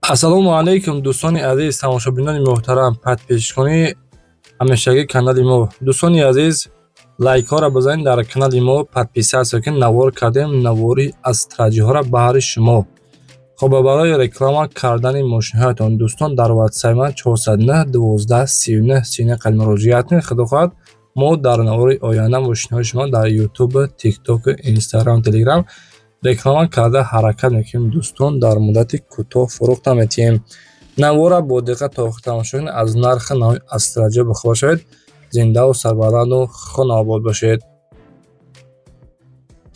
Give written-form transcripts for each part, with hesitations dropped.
Ассалому алайкум, дӯстони азиз, тамошобинони муҳтарам, подписчикони ҳамешагии канали мо. Дӯстони азиз, лайкҳоро бизанед, дар канали мо подписаться кунед. Навор кардем, навори Астра Ҷиҳоро баҳри шумо. Хоб, барои реклама кардани мошинҳоятон, дӯстон, дар ватсапи ман 409 12 39 39 қад муроҷиат кунед. Худо хоҳад, мо дар навори оянда мошинҳои шумо дар Ютуб, Тикток, Инстаграм, Телеграм реклама карда ҳаракат мекунем. Дӯстон, дар муддати кӯтоҳ фурӯхта метиҳем. Навора бо диққат то охир тамошо кунед, аз нархи нави Астра Ҷи бохабар шавед. Зиндаву сарбаланду хонаобод бошед.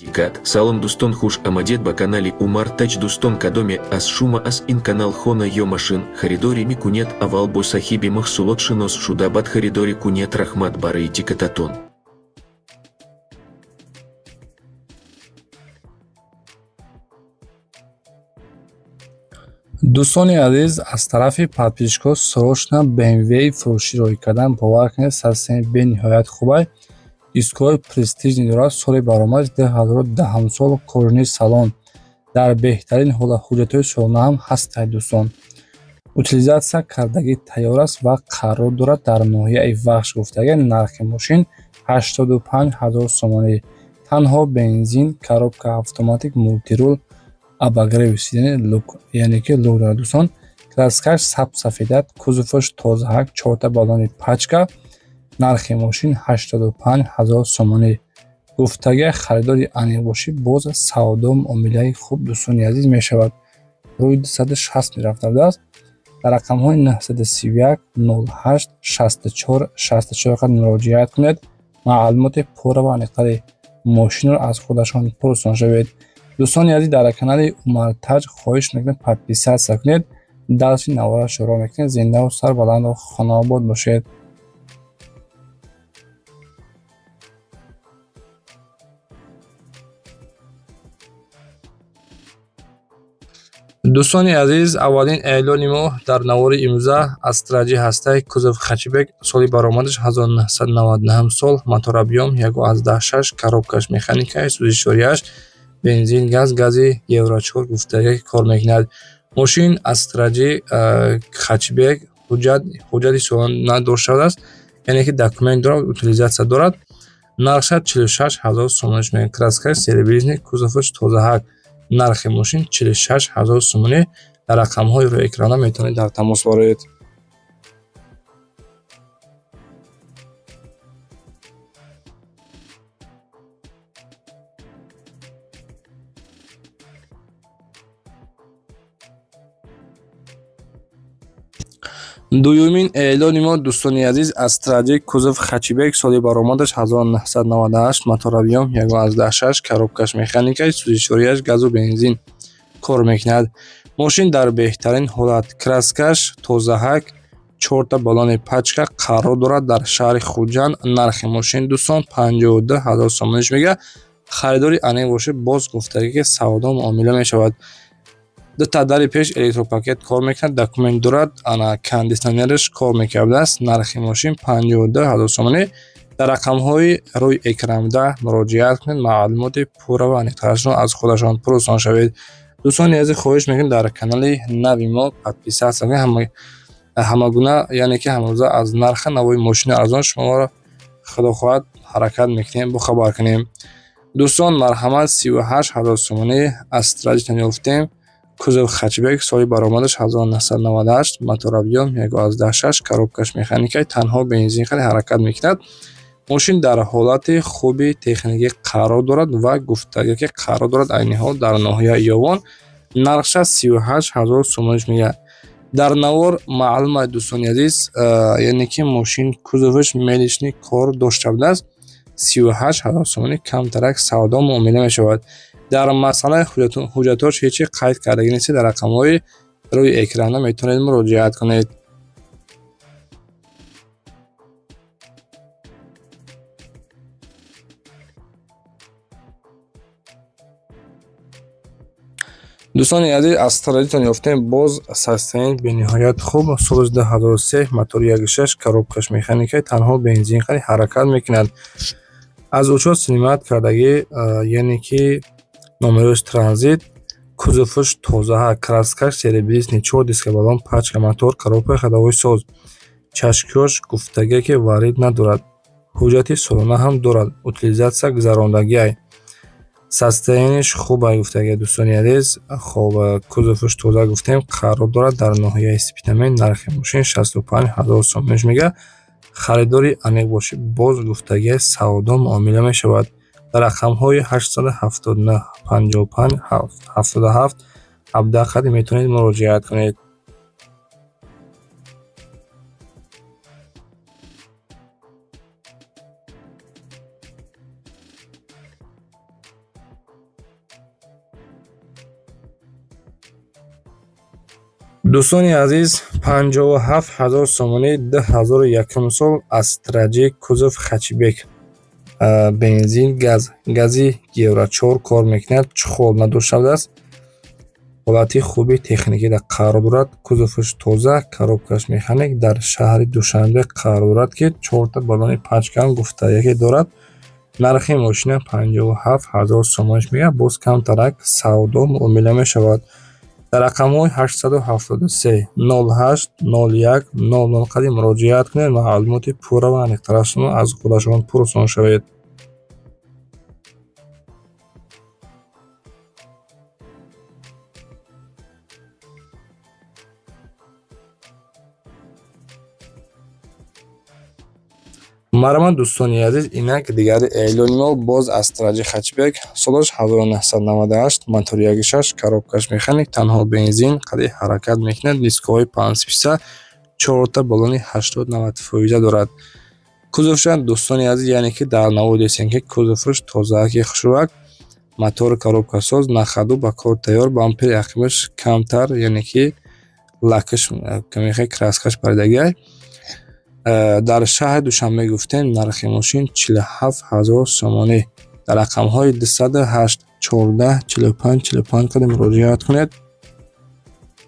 Диққат! Салом, дӯстон, хуш омадед ба канали Умар Таҷ. Дӯстон, кадоме аз шумо аз ин канал хона ё машин харидорӣ мекунед, аввал бо соҳиби маҳсулот шинос шуда, баъд харидорӣ кунед. Раҳмат барои диққататон. Дӯстони азиз, аз тарафи подписчикҳо срочно БМВ фурӯшӣ роҳӣ кардан. Бовар кунед, состояние бениҳоят хубай, дискҳои престижный дорад. Соли баромадаш 2010 сол, кожаный салон, дар беҳтарин ҳолат, ҳуҷҷатҳои солона ҳам ҳастанд. Дӯстон, утилизация кардагӣ тайёр аст ва қарор дорад дар ноҳияи Вахш. Гуфтага, нархи мошин 85 000 сомонӣ, танҳо бензин, коробка автоматик, мультируль, обогрев сиденья, люк, яъне ки люк дорад. Дӯстон, краскаш сабз сафедат, кузоваш тозаҳак, чорта баллони пачка. Нархи мошин 85 000 сомонӣ. Гуфтага, харидори аниқ бошӣ, боз савдо муомилаи хуб, дӯстони азиз, мешавад. Рӯи 260 мерафта будааст. Дар рақамҳои 931 08 64 64 қад муроҷиат кунед, маълумоти пурра ва аниқтари мошинро аз худашон пурсон шавед. Дӯстони азиз, дар канали Умартаҷ хоҳиш мекунем, подписаться кунед. Дарси навора шурӯъ мекунед. Зиндаву сарбаланду хонаобод бошед. Дӯстони азиз, аввалин эълони мо дар навори имрӯза Астра Ҷи ҳастай, кузов хэтчбек, соли баромадаш 1999 сол, мотор объём 1,6, коробкаш механикаи, сӯзишвориаш бензин, газ, гази евро 4 гуфтага кор мекунад. Мошин Астра Ҷи хэтчбек, ҳуҷҷати солона доштааст, яъне ки документ дорад, утилизация дорад. Нархша 46 000 сомонӣ мегӯяд. Краскаш серебряный, кузоваш тозаҳак. Нархи мошин 46 000 сомонӣ. Дар рақамҳои рӯи экрана метавонед дар тамос бароед. Дуюмин эълони мо, дӯстони азиз, Астра Ҷи, кузов хэтчбек, соли баромадаш 1998, мотор объём 1,6, коробкаш механикаи, сӯзишвориаш газу бензин кор мекунад. Мошин дар беҳтарин ҳолат, краскаш тозаҳак, чорта баллони пачка, қарор дорад дар шаҳри Хуҷанд. Нархи мошин, дӯстон, 52 000 сомониш мегӯяд. Харидори аниқ бошед, боз гуфтагӣ ки савдо муомила мешавад. Дута дари пеш электропакет кор мекунад, документ дорад, ана кондитсионераш кор мекардааст. Нархи мошин 52 000 сомонӣ. Дар рақамҳои рӯи экранбуда муроҷиат кунед, маълумоти пурра ва аниқтарашро аз худашон пурсон шавед. Дӯстони азиз, хоҳиш мекунем, дар канали нави мо подписаться кунед. Ҳамагуна, яъне ки ҳамарӯза аз нархи навои мошини арзон шуморо, худо хоҳад, ҳаракат мекунем бохабар кунем. Дӯстон, марҳамат, 38 000 сомонӣ Астра Ҷитон ёфтем, кузов хэтчбек, соли баромадаш 1998, мотор объём 1,6, коробкаш механикаи, танҳо бензин хеле ҳаракат мекунад. Мошин дар ҳолати хуби техникӣ қарор дорад ва гуфтага ки қарор дорад айни ҳол дар ноҳияи Ёвон. Нархша 38 000 сомониш мегӯяд. Дар навор маълум аст, дӯстони азиз, яъне ки мошин кузоваш мелочный кор дошта будааст. 38 000 сомонӣ, камтарак савдо муомила мешавад. Дар масъалаи ҳуҷҷатҳош ҳеҷ қайд кардагӣ нест. Дар рақамҳои рӯи экрана метавонед муроҷиат кунед. Дӯстони азиз, Астра Ҷитон ёфтем, боз состояние бениҳоят хуб, соли 2003, мотори 1,6, коробкаш механикаи, танҳо бензин хари ҳаракат мекунад. Аз учёт снимать кардагӣ, яъне ки номерош транзит. Кузоваш тозаҳа, краскаш серебристый, чор диска баллон, пачка, мотор, коробка, ходовой соз. Чашкиҳош гуфтагие, ки варид надорад. Ҳуҷҷати солона ҳам дорад, утилизация гузарондагиай. Состояниеш хубай, гуфтагия, дӯстони азиз. Хоб, кузоваш тоза гуфтем, қарор дорад дар ноҳияи Спитамен. Нархи мошин 65 000 сомониш мега. Харидори аниқ бошӣ, боз гуфтагиай, савдо муомила мешавад. Дар рақамҳои 879 55 77 17 қадр метавонед муроҷиат кунед. Дӯстони азиз, 57 000 сомонӣ, 2001 сол, Астра Ҷи, кузов хэтчбек, бензин, газ, гази Евро 4 кор мекунад, чехол надоштааст, ҳолати хуби техникида қарор дорад, кузоваш тоза, коробкаш механик, дар шаҳри Душанбе қарор дорад, ки чорта баллони пачкаам гуфта яке дорад. Нархи мошина 57 000 сомониш мега, боз камтарак савдо муомила мешавад. Дар рақамҳои 873 08 01 00 қадр муроҷиат кунед, маълумоти пурра ва аниқтарашро аз худашон пурсон шавед. Марҳамат, дӯстони азиз, инак дигари эълони мо, боз Астра Ҷи хэтчбек, солаш 1998, мотори 1.6, коробкаш механик, танҳо бензин қадри ҳаракат мекунад, дискҳои панҷписа, чорта баллони 80-90 фоиза дорад. Кузовша, дӯстони азиз, яъне ки дар навор дидем, ки кузоваш тозааки хушрӯак, мотори коробкасоз, на ходу, ба кор тайёр, бампери ақибаш камтар, яъне ки лакаш камехе, краскаш паридагиай. Дар шаҳри Душанбе гуфтем, нархи мошин 47 000 сомонӣ. Дар рақамҳои 208 14 45 45 қадр муроҷиат кунед.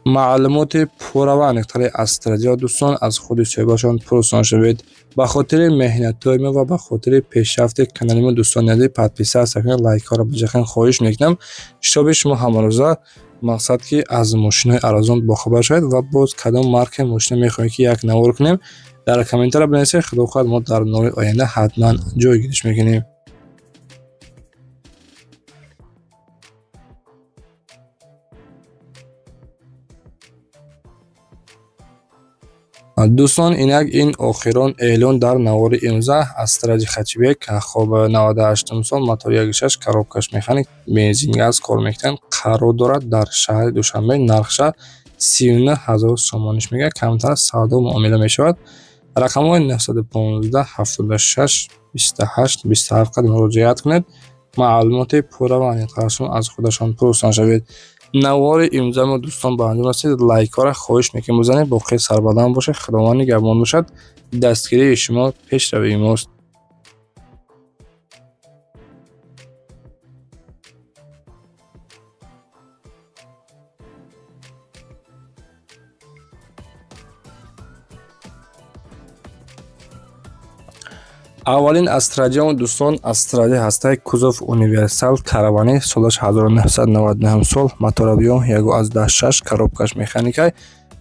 Маълумоти пурра ва аниқтари Астра Ҷиро, дӯстон, аз худи соҳибашон пурсон шавед. Ба хотири меҳнатҳои мо ва ба хотири пешрафти канали мо, дӯстони азиз, подписаться кунед, лайкҳоро биҷахед, хоҳиш мекунам. Ҳисоби шумо ҳамарӯза мақсад, ки аз мошинҳои арзон бохабар шавед. Ва боз кадом маркаи мошина мехоҳед, ки як навор кунем, дар комментария бинависед. Худо хоҳад, мо дар навори оянда ҳатман ҷойгириш мекунем. Дӯстон, инак ин охирон эълон дар навори имрӯза, Астра Ҷи хэтчбек, хоб, 98 сол, мотор 1.6, коробкаш механик, бензин, газ кор мекунад, қарор дорад дар шаҳри Душанбе. Нархша 39 000 сомониш мега, камтар савдо муомила мешавад. Рақамҳои 915 76 28 27 қадр муроҷиат кунед, маълумоти пурра ва аниқтарашон аз худашон пурсон шавед. Навори имрӯзамо, дӯстон, ба анҷом расид. Лайкҳоро хоҳиш мекунем бизанед. Боқӣ сарбаланд бошед, Худованд нигаҳбон бошад. Дастгирии шумо пешравии мост. Аввалин Астра Ҷиам, дӯстон, Астра Ҷи ҳастаи, кузов универсал каравани, солаш 1999 сол, моторобъём 1.6, коробкаш механикай,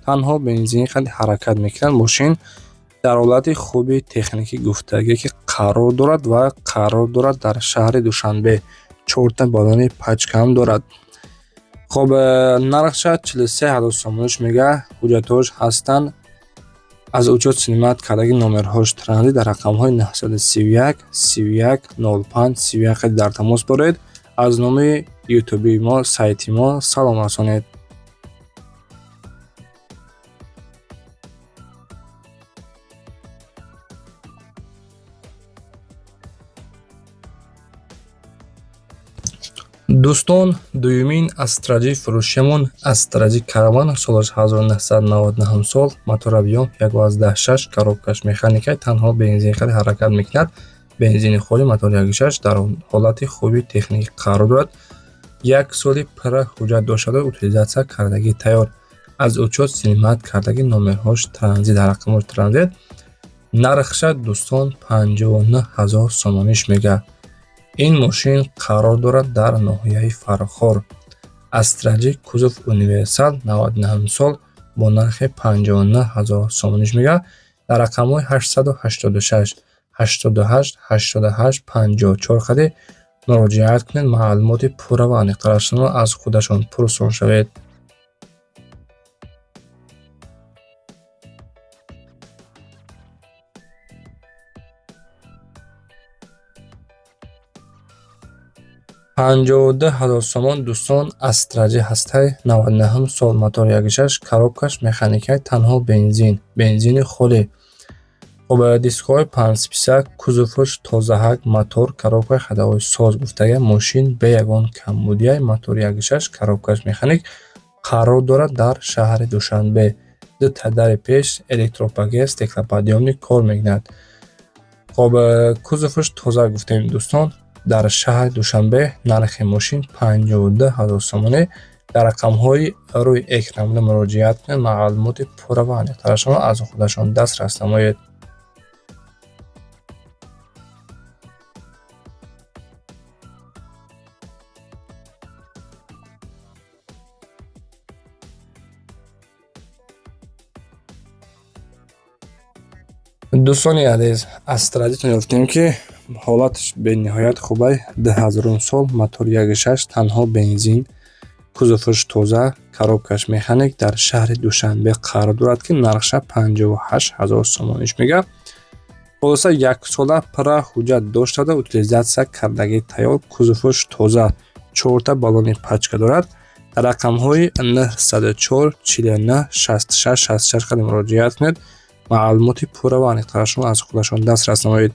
танҳо бензини қадри ҳаракат мекунад. Мошин дар ҳолати хуби техникӣ гуфтагие, ки қарор дорад ва қарор дорад дар шаҳри Душанбе, чорта баллони пачкаам дорад. Хоб, нархша 43 000 сомониш мега, ҳуҷҷатҳош ҳастанд, аз учёт снимать кардаги, номерҳош транзит. Дар рақамҳои 931 31 05 31 дар тамос боред, аз номи ютуби мо, сайти мо салом расонед. Дӯстон, дуюмин Астра Ҷи фурӯшиамон, Астра Ҷи караван, солаш 1999 сол, моторобъём 1.6, коробкаш механика, танҳо бензин қадри ҳаракат мекунад, бензини холи, мотори 1.6, дар ҳолати хуби техникӣ қарор дорад, як соли пурра ҳуҷҷат доштаду утилизация кардагӣ тайёр, аз учёт снимать кардагӣ, номерҳош транзит, рақамҳош транзит. Нархша, дӯстон, 59 000 сомониш мега. Ин мошин қарор дорад дар ноҳияи Фархор. Астра J кузов универсал 99 сол бо нархи 59 ҳазор сомониш мега. Дар рақамҳои 886 88 88 54 қади муроҷиат кунед, маълумоти пурра ва аниқтарашонро аз худашон пурсон шавед. 52 000 сомон дӯстон Астра J ҳастай 99 сол мотор 1.6 коробкаш механикай танҳо бензин, бензини холӣ. Хоб, дискҳои панҷсписа, кузоваш тозаҳак, мотор, коробка ходовой соз гуфтага, мошин бе ягон камбудияй, мотор 1.6, коробкаш механик, қарор дорад дар шаҳри Душанбе. Дута дари пеш, электропакет, стеклоподъёмник кор мекунад. Хоб, кузоваш тоза гуфтем дӯстон, дар шаҳри Душанбе нархи мошин 52 000 сомонӣ. Дар рақамҳои рӯи экран муроҷиат кунед, маълумоти пурра ва аниқтарашонро аз худашон дастрас намоед. Дӯстони азиз, Астра J-тон ёфтем, ки ҳолаташ бениҳоят хубай, 2000 сол, мотор 1.6, танҳо бензин, кузоваш тоза, коробкаш механик, дар шаҳри Душанбе қарор дорад, ки нархша 58 000 сомониш мега. Хулоса, яксола пурра ҳуҷҷат доштада, утилизация кардагӣ тайёр, кузоваш тоза, чорта баллони пачка дорад. Дар рақамҳои 904 49 66 66 қадим муроҷиат кунед, маълумоти пурра ва аниқтарашонро аз худашон дастрас намоед.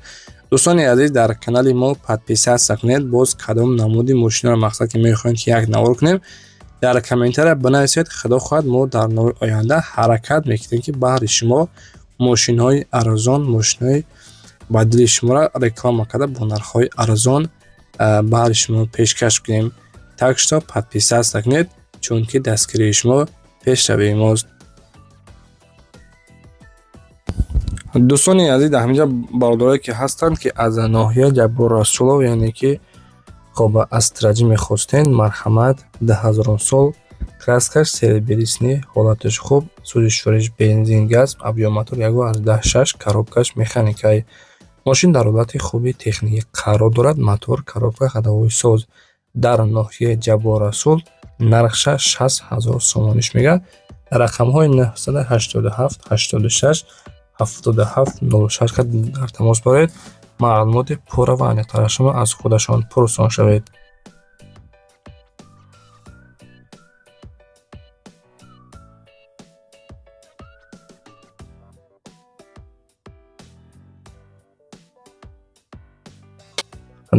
Дӯстони азиз, дар канали мо подписаться кунед. Боз кадом намуди мошинаро мақсад ки мехоҳем, ки як навор кунем, дар комментария бинависед. Худо хоҳад, мо дар навори оянда ҳаракат мекунем, ки баҳри шумо мошинҳои арзон, мошинҳои ба дили шуморо реклама карда, бо нархҳои арзон баҳри шумо пешкаш кунем. Так что подписаться кунед, чунки дастгирии шумо пешравии мост. Дӯстони азиз, дар ҳаминҷа бародарое ки ҳастанд, ки аз ноҳияи Ҷаббор Расулов, яъне ки хоб Астра J мехостен, марҳамат, 2000 сол, краскаш серебристый, ҳолаташ хуб, сӯзишвориш бензин, газ, объём мотор 1.6, коробкаш механикай. Мошин дар ҳолати хуби техникӣ қарор дорад, мотор, коробка ходовой соз, дар ноҳияи Ҷаббор Расул нархша 60 000 сомониш мега. Дар рақамҳои 987 86 77 06 дар тамос бароед, маълумоти пурра ва аниқтарашонро аз худашон пурсон шавед.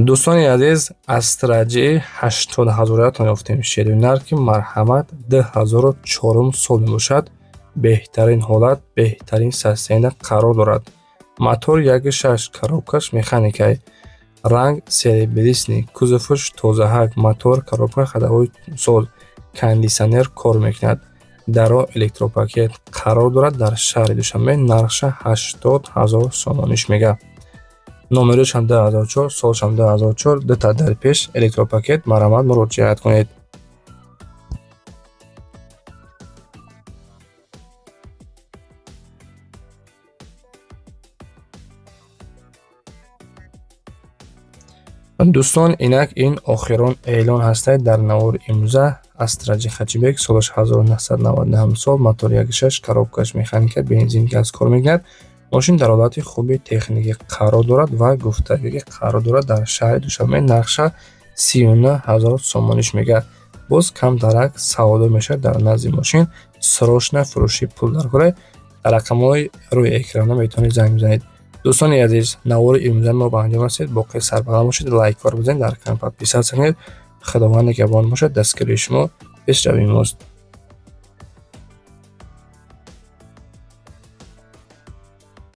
Дӯстони азиз, Астра J 80 ҳазориятон ёфтем шеринар, ки марҳамат, 2004 сол мебошад, беҳтарин ҳолат, беҳтарин состояние қарор дорад, мотор 1.6, коробкаш механикай, ранг серебристый, кузоваш тозаҳак, мотор, коробка ходовой соз, кондитсионер кор мекунад, даро электропакет, қарор дорад дар шаҳри Душанбе, нархша 80 000 сомониш мега. Номерашам 2004, солшам 2004, дута дар пеш, электропакет, марҳамат, муроҷиат кунед. Дӯстон, инак ин охирон эълон ҳастад дар навори имрӯза. Астра J хэтчбек, солаш 1999 сол, мотор 1.6, коробкаш механика, бензин, газ кор мекунад. Мошин дар ҳолати хуби техникӣ қарор дорад ва гуфтагӣ ки қарор дорад дар шаҳри Душанбе, нархша 39 000 сомониш мега. Боз камтарак савдо мешавад дар назди мошин. Срочно фурӯши пул дар кора, дар рақамҳои рӯи экрана метавонед занг бизанед. Дӯстони азиз, навори имрӯзаи мо ба анҷом расид. Боқӣ сарбаланд бошед, лайкҳоро бизанед, дар канал подписаться кунед. Худованд нигаҳбон бошад, дастгирии шумо пешравии мост.